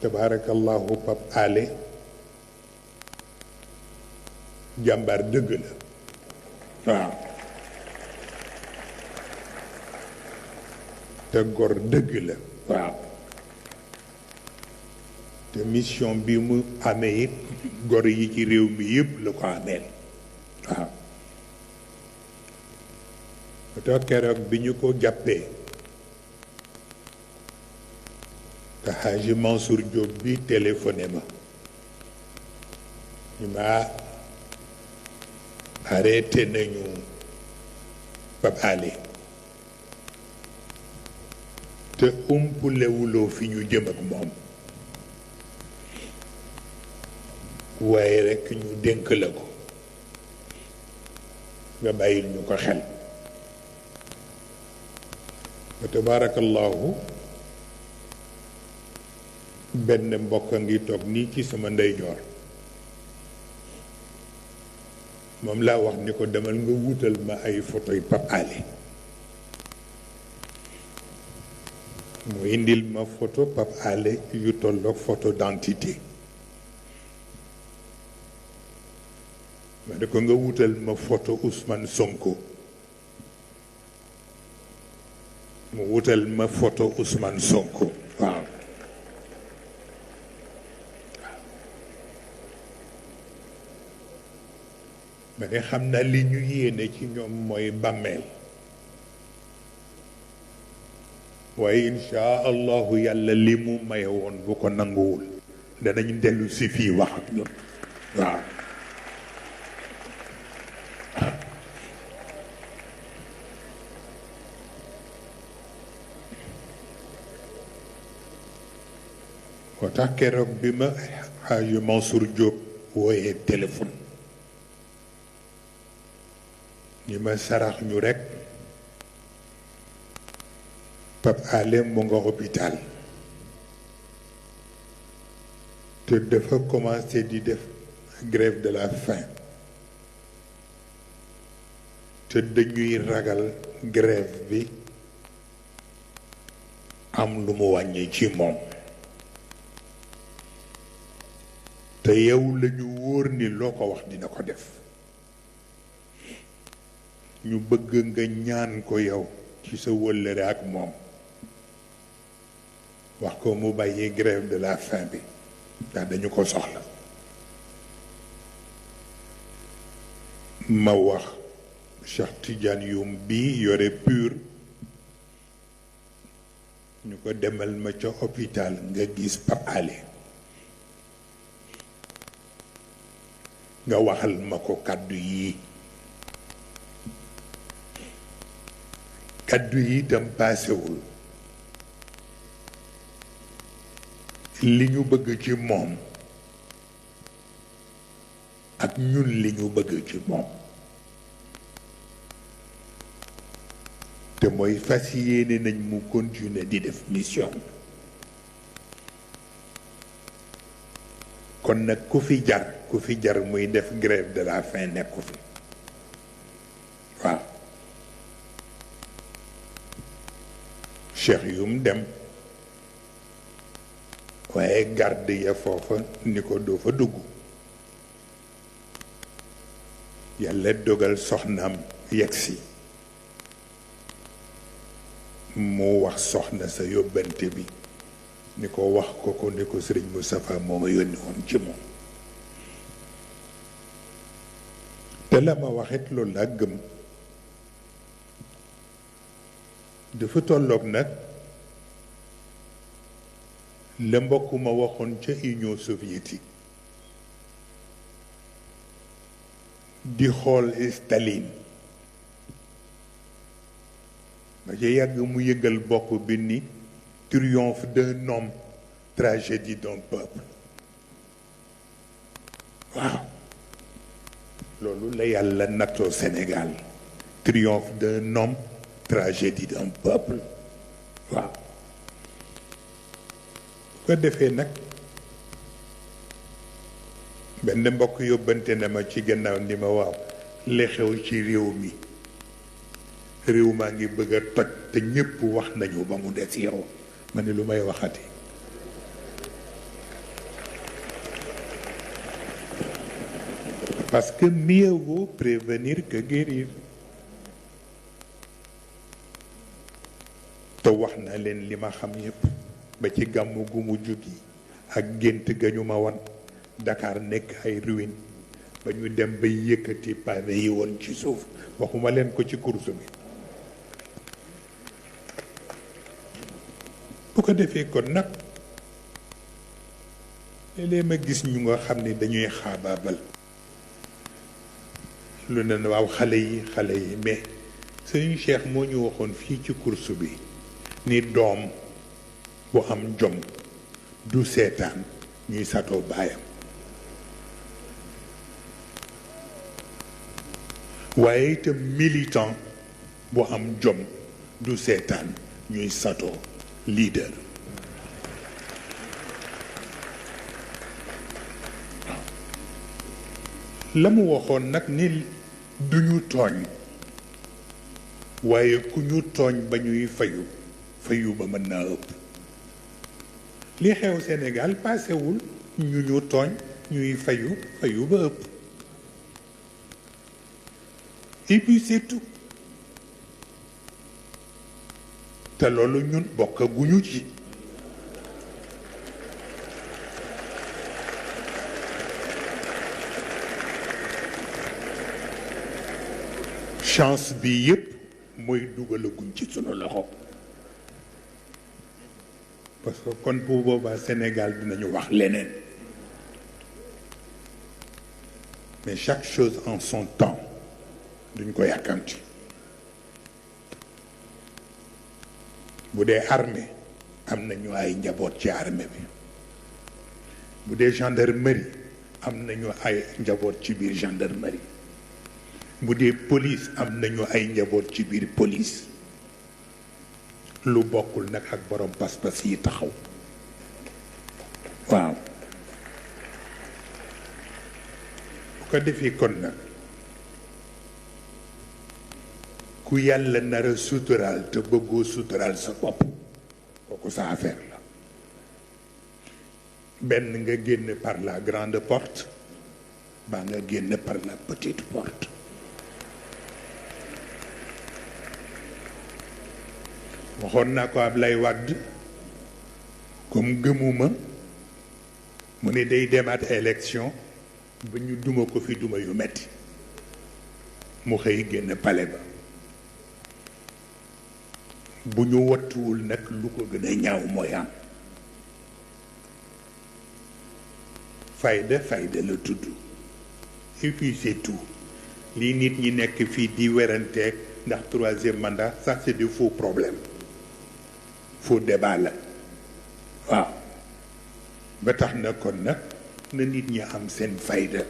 tabaarakallahu Pape Alé jàmbaar dëgg la waaw te gor dëgg la waaw te mission bi mu amee it gor yi ci réew mi yëpp la ko ameel waaw te keroog bi ñu ko jàppee te Haji Mansour Diop bi téléphoné ma ñu ma arrêté nañu Pape Alé te umpulewuloo fi ñu jëm ak moom waaye rekk ñu dénk la ko nga bàyyil ñu ko xel wa tabaarakallahu benn mbokk a ngi toog nii ci sama ndeyjoor moom laa wax ni ko demal nga wutal ma ay photo yu Pape Alé mu indil ma photo Pape Alé yu tolloog photo d'identité ma ne ko nga wutal ma photo Ousmane Sonko mu wutal ma photo Ousmane Sonko waaw ma ne xam naa li ñu yéene ci ñoom mooy bàmmeel waaye insha allahu yàlla li mu maye woon bu ko nanguwul danañ dellu si fii wax ak ñun waaw moo tax keroog bi ma Haji Mansour Diop wooyee téléphone ñi ma sarax ñu rekk Pape Alé mu nga hôpital te dafa commencé di def grève de la faim te dañuy ragal grève bi am lu mu wàññi ci moom te yow lañu wóor ni loo ko wax dina ko def ñu bëgg nga ñaan ko yow ci sa wëllëre ak moom wax ko mu bàyyi grève de la faim bi ndax dañu ko soxla ma wax Cheikh Tidiane Youm bi yore pur ñu ko demal ma ca hôpital nga gis Pape Alé nga waxal ma ko kàddu yi kàddu yi itam paasewul li ñu bëgg ci moom ak ñun li ñu bëgg ci moom te mooy fas yéene nañ mu continuer di def mission kon nag ku fi jar muy def grève de la faim nekku fi waaw Cheikh Youm dem waaye garde ya foofa ni ko doo fa dugg yàlla dogal soxnaam yegsi mu wax soxna sa yóbbante bi ni ko wax ko ni ko Sëriñ Moustapha moo ma yónni woon ci moom te la ma waxit loolu laa gëm dafa tolloog nag la mbokk ma waxoon ca Union soviétique di xool Staline ba ca yàgg mu yëgal bopp bi ni triomphe d'un homme, tragédie d'un peuple waaw loolu la yàlla nattoo Sénégal triomphe d'un homme, tragédie d'un peuple waaw ko defee nag benn mbokk yóbbante na ma ci gannaaw ni ma waaw li xew ci réew maa ngi bëgg a toj te ñépp wax nañu ba mu des yow ma ne lu may waxati parce que mieux vaut prévenir que guérir. te wax na leen li ma xam yépp ba ci gàmmu gu mu jógi ak gént gañu ma wan Dakar nekk ay ruine ba ñu dem bay yëkkati pavé yi woon ci suuf waxuma leen ko ci course bi. bu ko defee kon nag léeg-léeg ma gis ñu nga xam ne dañuy xaabaabal lu ne waaw xale yi mais Sëriñ Cheikh moo ñu waxoon fii ci course bi ni doom bu am jom du seetaan ñuy satoo baayam waaye itam militant bu am jom du seetaan ñuy satoo leader. la mu waxoon nag ni duñu tooñ waaye ku ñu tooñ ba ñuy fayu ba mën naa ëpp. li xew Sénégal paasewul ñu tooñ ñuy fayu ba ëpp. et puis c'est tout. te loolu ñun bokkaguñu ci. chance bi yépp mooy dugalaguñ ci sunu loxo. parce que kon bu boobaa Sénégal dinañu wax leneen. mais chaque chose en son temps duñ ko yàkkamti. bu dee armée am nañu ay njaboot ci armée bi. bu dee gendarmerie am nañu ay njaboot ci biir gendarmerie. bu dee police am nañu ay njaboot ci biir police. lu bokkul nag ak borom pas-pas yi taxaw. waaw. bu ko defee kon nag ku yàlla nar a suturaal te bëggoo suturaal sa bopp kooku sa affaire la. benn nga génn par la grande porte baa nga génn par la petite porte. waxoon naa ko Ablaye Wade comme gëmuma mu ne day demaat élection ba ñu duma ko fi duma yu metti mu xëy génn palais ba. bu ñu wattuwul nag lu ko gën a ñaaw mooy am. fayda la tudd. et puis c'est tout. lii nit ñi nekk fii di weranteeg ndax troisième mandat ça c'est des faux problèmes. faux débat la waaw ba tax na kon nag na nit ñi am seen fayda